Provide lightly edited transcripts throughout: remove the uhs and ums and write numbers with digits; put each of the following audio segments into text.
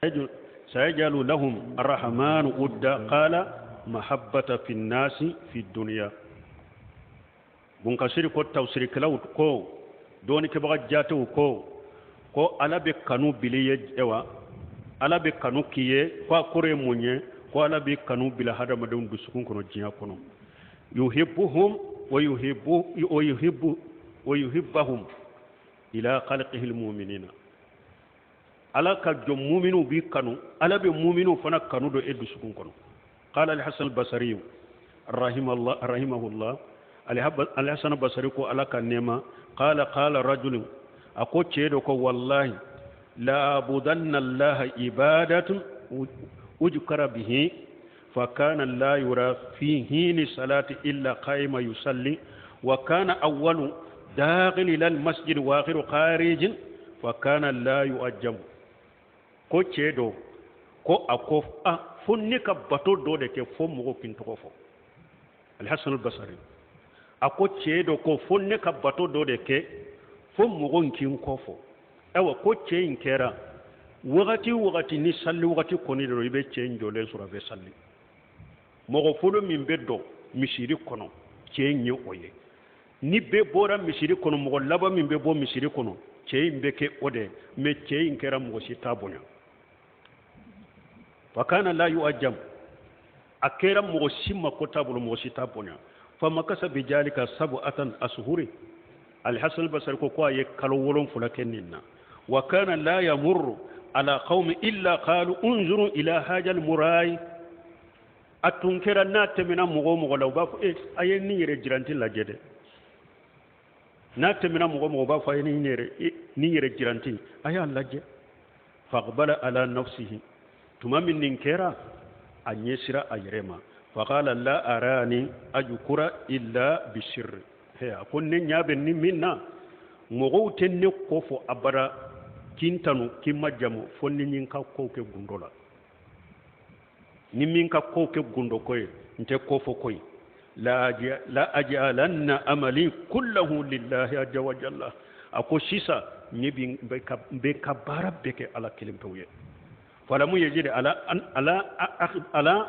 Sayaj'alu lahum arrahmanu wudda qala mahabbata fi nnasi fi dunya. Bunkasiri ko tafsirikɛlaw ko dɔɔnikɛbaga jatew ko Ala bɛ kanu bila i ye, wa Ala bɛ kanu k'i ye, ko a kɔrɔ ye mun ye? Ko Ala bɛ kanu bila hadamadenw dusukun kɔnɔ diɲɛ kɔnɔ. Yuhibbuhum wa yuhibbu wa yuhibbu wa yuhibbahum ila khalqihi almu'minina. Ala ka jɔn muminu b'i kanu, Ala bɛ muminu fana kanu don e dusukun kɔnɔ. Qala al-Hasan al-Basri rahimahullah, rahimahullah, al-Hasan al-Basri ko Ala ka nɛɛma, qala qala rajulun, a ko cɛ dɔ ko wallahi la abudanna Allah ibadatun ujkara bihi fa kana la yura fi hini salati illa qaima yusalli wa kana awwalu dakhil ila al-masjid wa akhiru kharijin fa kana la yu'ajjam. Ko cɛ dɔ ko a ko a fo ne ka bato dɔ de kɛ fo mɔgɔw k'i tɔgɔ fɔ. Al-Hasan al-Basri a ko cɛ dɔ ko fo ne ka bato dɔ de kɛ fo mɔgɔw k'i kɔ fɔ. Ayiwa, ko cɛ in kɛra wagati o wagati ni sali wagati kɔni de don, i bɛ cɛ in jɔlen sɔrɔ a bɛ sali. Mɔgɔ fɔlɔ min bɛ don misiri kɔnɔ, cɛ in ye o ye. Ni bɛɛ bɔra misiri kɔnɔ, mɔgɔ laban min bɛ bɔ misiri kɔnɔ, cɛ in bɛ kɛ o de ye. Mais cɛ in kɛra mɔgɔ si t'a bonya. Fa kana la yu'ajjam, a kɛra mɔgɔ si mako t'a bolo, mɔgɔ si t'a bonya. Fa makasa bi jalika sab'atan ashuri. Al-Hasan al-Basri ko a ye kalo 7 kɛ nin na. Wa kana la yamurru ala qaumi illa qalu unzuru ila hajal murai. A tun kɛra n'a tɛmɛna mɔgɔ o mɔgɔ la, u b'a fɔ e a ye nin yɛrɛ jiranti lajɛ dɛ. N'a tɛmɛna mɔgɔ o mɔgɔ, u b'a fɔ a ye nin yɛrɛ jiranti, a y'a lajɛ. Faqbala ala nafsihi, tuma min nin kɛra, a ɲɛsira a yɛrɛ ma. Faqala la arani ajkura illa bisirri. He, a ko ne ɲa bɛ ni min na, mɔgɔw tɛ ne kɔ fɔ abada k'i tanu k'i majamu fo ni n ka kow kɛ gundo la. Ni min ka kow kɛ gundo ko ye, n tɛ ko fɔ koyi. La aj'alanna amali kullahu lillahi azza wa jalla. A ko sisan ne bɛ n bɛ ka baara bɛɛ kɛ Ala kelen pewu ye. Falamu yajid ala ala ala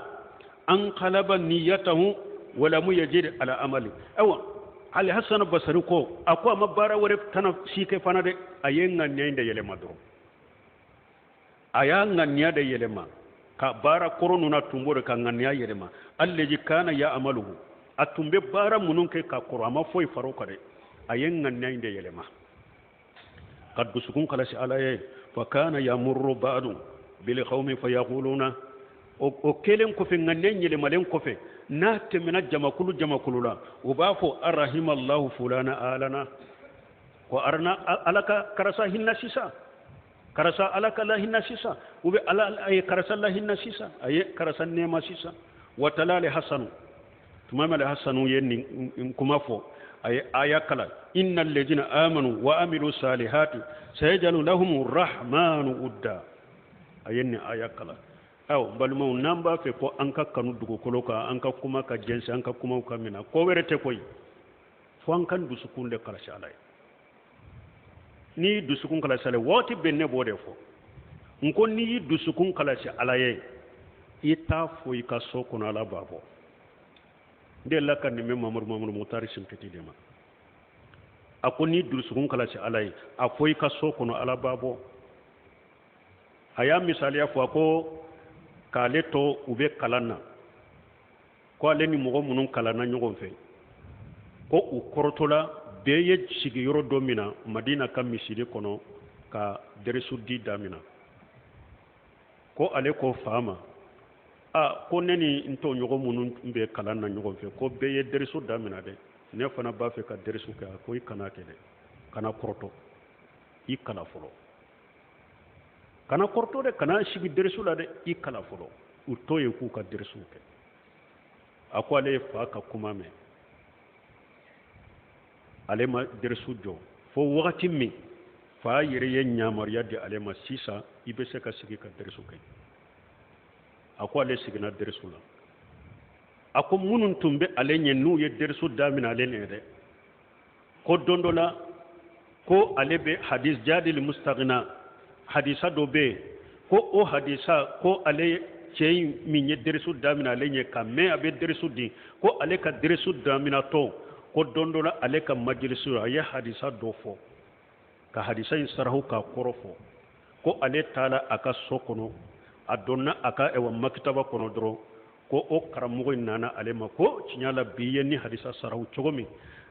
an qalaba niyatahu walamu yajid ala amali. Ayiwa, Al-Hasan Basri ko a ko a ma baara wɛrɛ tana si kɛ fana dɛ, a ye ŋaniya in de yɛlɛma dɔrɔn. A y'a ŋaniya de yɛlɛma ka baara kɔrɔ ninnu a tun b'o de ka ŋaniya yɛlɛma. Allazi kana ya'maluhu, a tun bɛ baara minnu kɛ ka kɔrɔ, a ma foyi fara o kan dɛ, a ye ŋaniya in de yɛlɛma ka dusukun kalasi Ala ye. Fa kana yamurru ba'du bil qawmi fa yaquluna, o kɛlen kɔfɛ, ŋaniya in yɛlɛmalen kɔfɛ, n'a tɛmɛna jamakulu jamakulu la, u b'a fɔ arahimallahu fulana alana, ko arana Ala ka karisa hinɛ sisan, karisa Ala ka lahinɛ sisan, u bɛ Ala a ye karisa lahinɛ sisan, a ye karisa nɛɛma sisan. Wa talali hasanu, tuma min Hasanu ye nin kuma fɔ, a ye aya kalan, innal ladzina amanu wa amilu salihati sayajalu lahum rahmanu wudda. A ye nin aya kalan. Ayiwa, n balimaw, n'an b'a fɛ ko an ka kanu dugukolo kan, an ka kuma ka jɛnsɛn, an ka kumaw ka minɛ, ko wɛrɛ tɛ koyi, fo an ka dusukun de kalasi Ala ye. N'i y'i dusukun kalasi Ala ye, waati bɛɛ ne b'o de fɔ, n ko n'i y'i dusukun kalasi Ala ye, i t'a fɔ i ka so kɔnɔ, Ala b'a bɔ. N delila ka nin mɛn Mamadu Mutari Sinkiti de ma. A ko n'i dusukun kalasi Ala ye, a fɔ i ka so kɔnɔ, Ala b'a bɔ. A y'a misaliya fɔ, a ko k'ale to u bɛ kalan na, ko ale ni mɔgɔ minnu kalanna ɲɔgɔn fɛ, ko u kɔrɔtɔla bɛɛ ye sigiyɔrɔ dɔ mina Madina ka misiri kɔnɔ ka dɛrɛsu di damina. Ko ale ko fa ma, a ko ne ni n tɔɲɔgɔn minnu bɛ kalan na ɲɔgɔn fɛ, ko bɛɛ ye dɛrɛsu damina dɛ, ne fana b'a fɛ ka dɛrɛsu kɛ. A ko i kana kɛ dɛ, kana kɔrɔtɔ, i kalan fɔlɔ, kana kɔrɔtɔ dɛ, kana sigi dɛrɛsu la dɛ, i kalan fɔlɔ. U to yen k'u ka dɛrɛsuw kɛ. A ko ale ye fa ka kuma mɛn, ale ma dɛrɛsu jɔ fo wagati min fa yɛrɛ ye yamaruya di ale ma, sisan i bɛ se ka sigi ka dɛrɛsu kɛ. A ko ale seginna dɛrɛsu la. A ko minnu tun bɛ ale ɲɛ n'u ye dɛrɛsu daminɛ ale ɲɛ dɛ, ko don dɔ la ko ale bɛ hadis jadil mustagina, hadisa dɔ bɛ yen ko Ko o hadisa ko ale cɛ in min ye derisu daminɛ ale ɲɛ ka mɛn a bɛ derisu di, ko ale ka derisu daminɛtɔ, ko don dɔ la ale ka majilisu a ye hadisa dɔ fɔ, ka hadisa in sarahu k'a kɔrɔ fɔ. Ko ale taara a ka so kɔnɔ, a donna a ka ɛwà makitaba kɔnɔ dɔrɔn, ko o karamɔgɔ in nana ale ma ko tiɲɛ la bi ye ni hadisa sarahu cogo min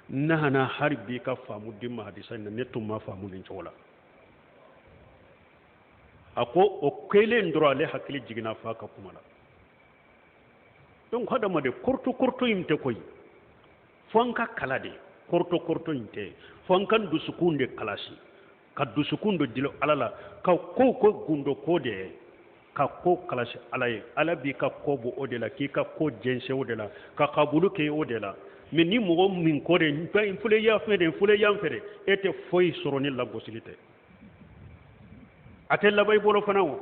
nana hali bi ka faamu di ma hadisa in na, ne tun ma faamu nin cogo la. A ko o kelen dɔrɔn ale hakili jiginna fa ka kuma la. Donc hadamaden koroto koroto in tɛ koyi, fo an ka kala de, koroto koroto in tɛ, fo an ka dusukun de kalasi, ka dusukun dɔ dilo ala la, ka kow ko gundo ko de ye, ka ko kalasi ala ye. Ala b'i ka ko bɔ o de la, k'i ka ko jɛnsɛn o de la, ka kabulu kɛ o de la. Mais ni mɔgɔ min ko de n filɛ yan fɛ de, n filɛ yan fɛ de, e tɛ foyi sɔrɔ ni lagosili tɛ. A tɛ laban i bolo fana o,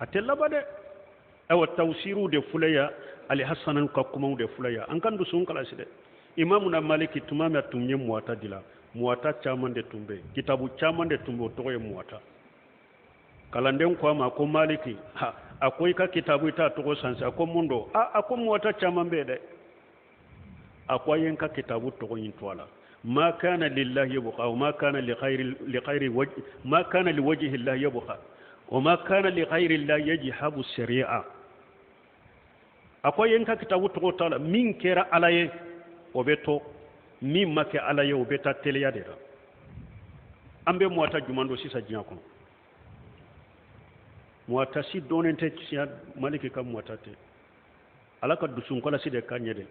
a tɛ laban dɛ. Ayiwa tawusiruw de filɛ yan, alihasanaw ka kumaw de filɛ yan, an ka dusukun kalasi dɛ. Imamu na maliki tuma min a tun ye muwata dila, muwata caman de tun bɛ yen, kitabu caman de tun bɛ, o tɔgɔ ye muwata. Kalanden ko a ma ko maliki, ha, a ko i ka kitabu i t'a tɔgɔ sanse. A ko mun don? A ko muwata caman bɛ yen dɛ. A ko a ye n ka kitabu tɔgɔ in to a la, ma kana lillahi yabqa wa ma kana li khayri li khayri waj ma kana li wajhi llahi yabqa wa ma kana li ghayri llahi yajhabu sari'a. A ko a ye n ka kitabu tɔgɔ to a la, min kɛra ala ye o bɛ to, min ma kɛ ala ye o bɛ taa teliya de la. An bɛ muwata jumɛn don sisan diɲɛ kɔnɔ? Muwata si dɔnnen tɛ siya maliki ka muwata tɛ. Ala ka dusunkalasi de ka ɲɛ dɛ.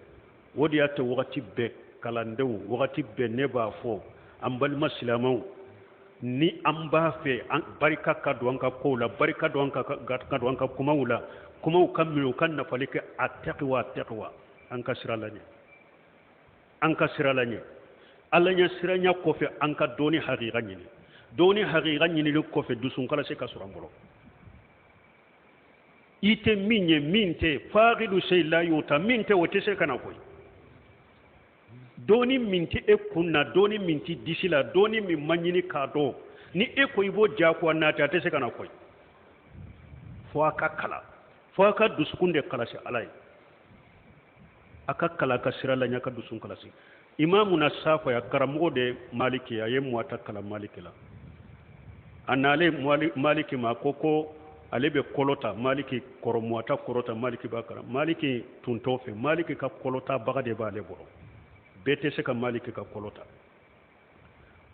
O de y'a to wagati bɛɛ kalandenw, wagati bɛɛ ne b'a fɔ an balima silamɛw, ni an b'a fɛ an barika ka don an ka kow la, barika don an ka, ka don an ka kumaw la, kumaw ka minɛ, u ka nafali kɛ, a tɛkiwa, a tɛkiwa, an ka sira la ɲɛ, an ka sira la ɲɛ. Ala ɲɛ siranya kɔfɛ, an ka dɔnni hakika ɲini. Dɔnni hakika ɲinili kɔfɛ, dusunkalasi ka sɔrɔ an bolo. I tɛ min ye, min tɛ fagidu sey la yuta, min tɛ o tɛ se ka na koyi. Dɔnni min tɛ e kun na, dɔnni min tɛ disi la, dɔnni min ma ɲini k'a dɔn, ni e ko i b'o diyagoya nati, a tɛ se ka na koyi. Fo a ka kalan, fo a ka dusukun de kalasi ala ye. A ka kalan ka sira la ɲɛ, ka dusukun kalasi. Imamu na safa ya karamɔgɔ de maliki, a ye muwata kalan maliki la. A nalen maliki ma ko ko ale bɛ kɔlɔ ta maliki kɔrɔ, muwata kɔrɔ ta maliki b'a kalan. Maliki tun t'o fɛ, maliki ka kɔlɔ ta baga de b'ale bolo, bɛɛ tɛ se ka maliki ka kɔlɔ ta.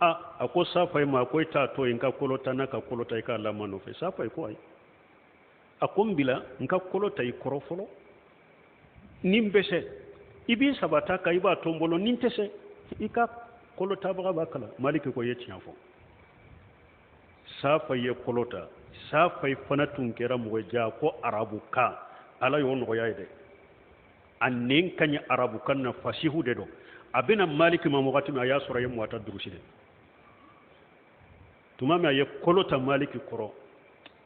A ko safa ma ko i t'a to yen, n ka kɔlɔ ta n'a ka kɔlɔ ta i k'a lamɔ nɔfɛ. Safa ko ayi, a ko n bila n ka kɔlɔ ta i kɔrɔ fɔlɔ, ni n bɛ se i b'i sabata kan, i b'a to n bolo, ni n tɛ se i ka kɔlɔ tabaga b'a kalan. Maliki ko i ye tiɲɛ fɔ. Safa ye kɔlɔ ta. Safa fana tun kɛra mɔgɔ ja ko arabukan ala y'o nɔgɔya ye dɛ. A nɛn ka ɲi arabukan na, fasihu de don. A bɛna maliki ma wagati min, a y'a sɔrɔ a ye muwata durusi de. Tuma min a ye kɔlɔ ta maliki kɔrɔ,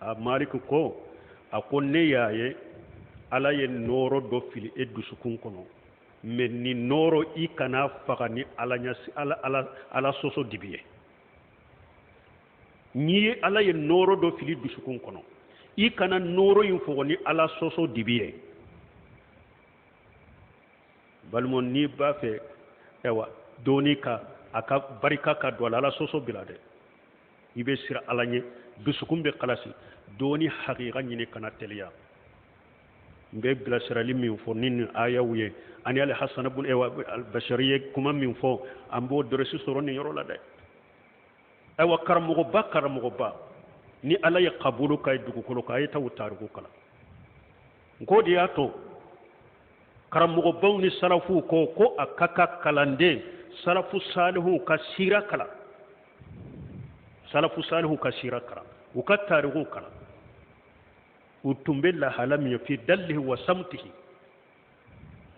a maliki ko, a ko ne y'a ye ala ye nɔɔrɔ dɔ fili e dusukun kɔnɔ, mɛ nin nɔɔrɔ i kana faga ni ala ɲɛ, ala, ala, ala sɔsɔ dibi ye. N'i ye ala ye nɔɔrɔ dɔ fili dusukun kɔnɔ, i kana nɔɔrɔ in faga ni ala sɔsɔ dibi ye. Balima, n'i b'a fɛ ayiwa dɔnni ka a ka barika ka don a la, ala sɔsɔ bila dɛ. I bɛ siran ala ɲɛ, dusukun bɛ kalasi, dɔnni hakika ɲini, kana teliya. N bɛ bilasirali min fɔ ni nin ayaw ye, ani ali hasana bun ewa albashari ye kuma min fɔ, an b'o dɔrɔsi sɔrɔ nin yɔrɔ la dɛ. Ayiwa karamɔgɔba, karamɔgɔba ni ala ye kabulu ka ye dugukolo kan, a ye taa o tariku kalan. N k'o de y'a to karamɔgɔbaw ni salafuw ko ko a ka kan kalanden salafu salihuw ka sira kalan, salafu salihuw ka sira kalan, u ka tarikuw kalan, u tun bɛ lahala min ye fi dalihi wa samtihi,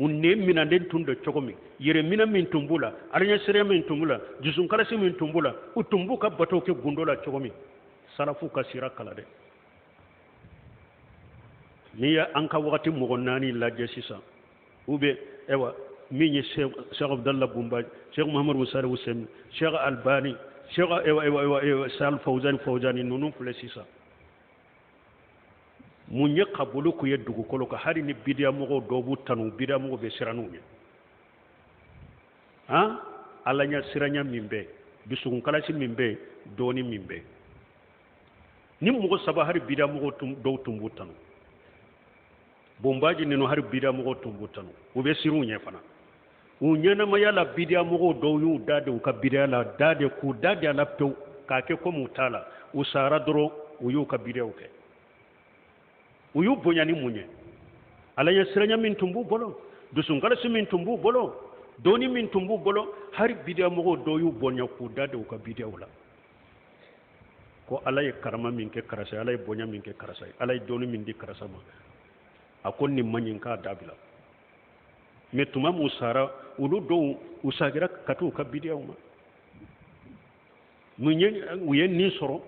u nɛn minanden tun don cogo min, yɛrɛminɛ min tun b'u la, alaɲɛsiranya min tun b'u la, dusunkalasi min tun b'u la, u tun b'u ka bato kɛ gundo la cogo min. Salafu ka sira kalan dɛ. N'i ye an ka wagati mɔgɔ naani lajɛ sisan, ou bien ayiwa min ye Cheikh Abdallah Bumba, Cheikh Muhammad Musali Usemi, Cheikh Albani, Cheikh ayiwa ayiwa ayiwa Sal Fawzani Fawzani ninnu filɛ sisan. Mun ye kabulu k'u ye dugukolo kan? Hali ni bidiyamɔgɔw dɔw b'u tanu, bidiyamɔgɔw bɛ siran u ɲɛ. Han, Ala ɲɛ siranya min bɛ, dusukun kalasi min bɛ, dɔɔni min bɛ ni mɔgɔ saba, hali bidiyamɔgɔw dɔw tun b'u tanu. Bonbaji ninnu, hali bidiyamɔgɔw tun b'u tanu, u bɛ siran u ɲɛ fana. U ɲɛnamaya la, bidiyamɔgɔw dɔw y'u da de u ka bidiya la, da de k'u da de a la pewu k'a kɛ komi u t'a la. U sara dɔrɔn, u y'u ka bidiyaw kɛ. U y'u bonya ni mun ye? Ala ɲɛ siranya min tun b'u bolo, dusunkalasi min tun b'u bolo, dɔɔni min tun b'u bolo, hali bidiyamɔgɔw dɔw y'u bonya k'u da de u ka bidiyaw la, ko Ala ye karama min kɛ karisa ye, Ala ye bonya min kɛ karisa ye, Ala ye dɔɔni min di karisa ma, a ko nin man ɲi, k'a dabila. Mɛ tuma min sara, olu dɔw u sagira ka t'u ka bidiyaw ma. Mun ye u ye nin sɔrɔ?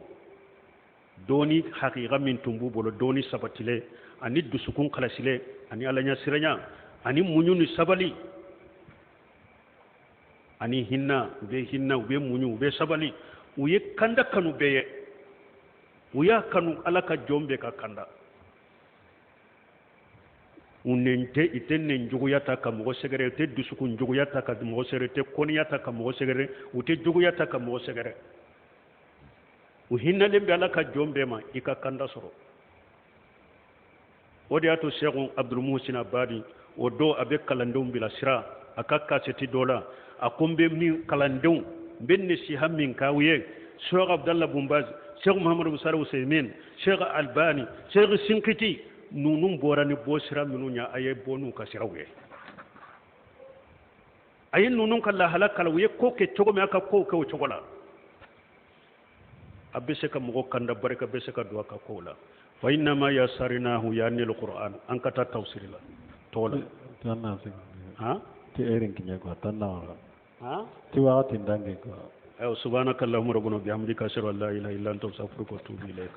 Dɔɔni hakika min tun b'u bolo, dɔɔni sabatilen ani dusukun kalasilen ani Ala ɲɛsiranya ani muɲu ni sabali ani hinna. U bɛ hinna, u bɛ muɲu, u bɛ sabali, u ye kanda kanu bɛɛ ye, u y'a kanu Ala ka jɔn bɛɛ ka kanda. U nɛn tɛ, i tɛ nɛn juguya ta ka mɔgɔ sɛgɛrɛ, u tɛ dusukun juguya ta ka mɔgɔ sɛgɛrɛ, u tɛ kɔniya ta ka mɔgɔ sɛgɛrɛ, u tɛ juguya ta ka mɔgɔ sɛgɛrɛ. U hinnalen bɛ Ala ka jɔn bɛɛ ma, i ka kanda sɔrɔ. O de y'a to Sɛku Abdulmuhsin Abadi, o don a bɛ kalandenw bilasira a ka kasɛti dɔ la, a ko n bɛ min kalandenw, n bɛ nasiha min k'aw ye, Sɛku Abdallah Bunbaz, Sɛku Muhammadu Musari Useymin, Sɛku Albani, Sɛku Sinkiti, ninnu bɔra ni bɔ sira minnu ye, a ye bɔ n'u ka siraw ye. A ye ninnu ka lahala kalan, u ye ko kɛ cogo min, a ka kow kɛ o cogo la. A bɛ se ka mɔgɔ kanda, barika bɛ se ka don a ka kow la. Fa innama yasarinahu yani alquran. An ka taa tafsiri la tɔgɔ la. Han, ti erin kiñe quoi, tan na wala ti waxati dange quoi. Ayo, subhanaka allahumma rabbana bihamdika, ashhadu an la ilaha illa anta, astaghfiruka wa atubu ilayk.